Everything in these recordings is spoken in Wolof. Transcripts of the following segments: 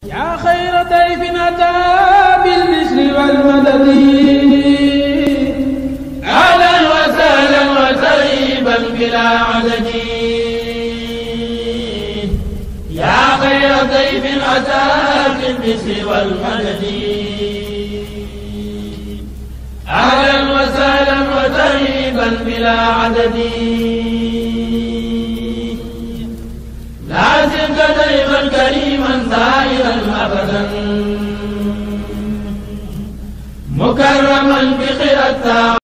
yaa xayra dayfin ataa bil bishri wal madadi ahlan wa sahlan wa tarhiban bilaa adadi yaa xayra dayfin ataa bil bishri wal madadi ahlan wa sahlan wa tarhiban bilaa adadi لازم دائما كريما سائرا ابدا مكرما بخير التاع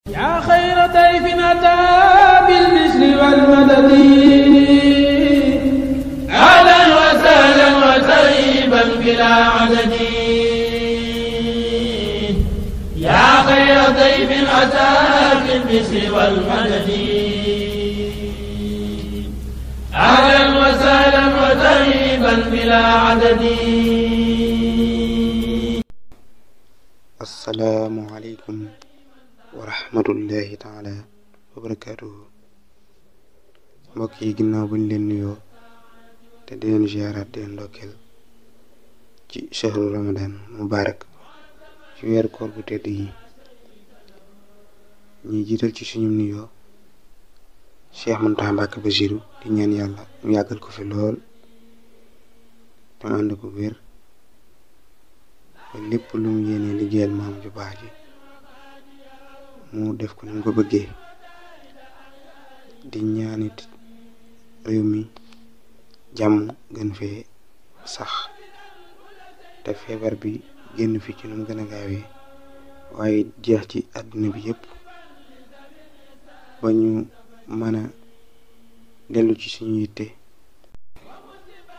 يا خير ضيف اتى بالبشر والمدد أهلا وسهلا وترحيبا بلا عدد يا خير ضيف أتى بالبشر والمدد أهلا وسهلا وترحيبا بلا عدد. السلام عليكم ورحمة الله تعالى وبركاته. mbokk yi ginnaaw buñ leen nuyoo te di leen ziyaaraat di leen ndokkeel ci shahru ramadan mubarak ci weeru koor bu tedd yi ñuy jiital ci suñu nuyoo Cheikh Mountakha Mbacké Bassirou di ñaan yàlla mu yàggal ko fi lool te mu ànd ko wér ba lépp lu mu yéene liggéeyal maam ju baax ji mu def ko ni mu ko bëggee di ñaanit réew mi jàmm gën fee sax te feebar bi génn fi ci nu mu gën a gaawee waaye jeex ci àdduna bi yépp ba ñu mën a dellu ci suñu yitte.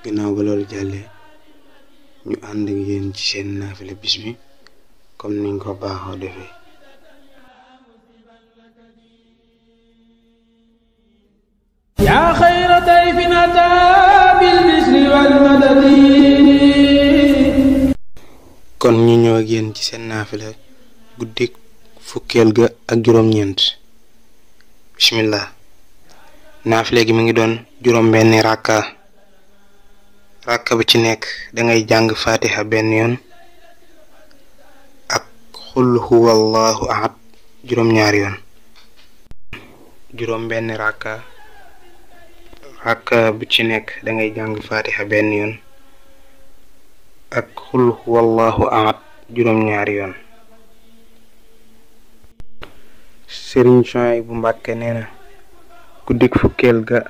gannaaw ba loolu jàllee ñu ànd ak yéen ci seen naafila bis bi comme niñ ko baaxoo defee. yaa xayra dayfin ataa bil bishri wal madadi. kon ñu ñëw ak yéen ci seen naafila guddik fukkeel ga ak juróom-ñeent. bismillah. naafila gi mi ngi doon juróom-benni ràkka bu ci nekk dangay jàng fatiha benn yoon ak xul huwallahu ahad juróom-ñaari yoon. juróom-benni ràkka bu ci nekk dangay jàng fatiha benn yoon ak xul huwallahu ahad juróom-ñaari yoon. Sëriñ Suhaybu Mbàkke nee na guddik fukkeel ga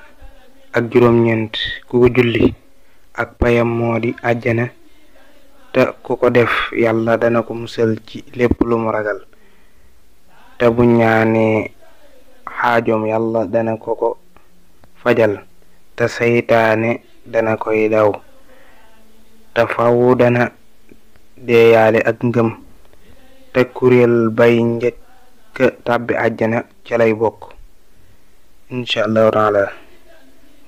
ak juróom-ñeent ku ko julli ak payam moo di àjjana te ku ko def yàlla dana ko musal ci lépp lu mu ragal te bu ñaanee xaajoom yàlla dana ko fajal te saytaane dana koy daw te fawu dana deeyaale ak ngëm te kuréel bay njëkk tàbbi àjjana ca lay bokk insha allahu taala.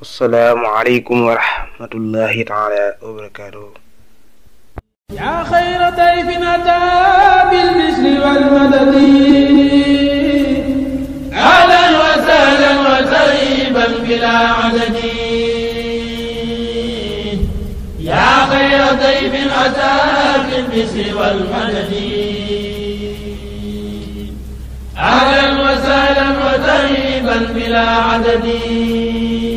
assalaamu aleykum wa rahmatullahi taala wa barakatuhu. yaa xayra dayfin ataa bil bishri wal madadi ahlan wa sahlan wa tarhiban bilaa adadi yaa xayra dayfin ataa bil bishri wal madadi ahlan wa sahlan wa tarhiban bilaa adadi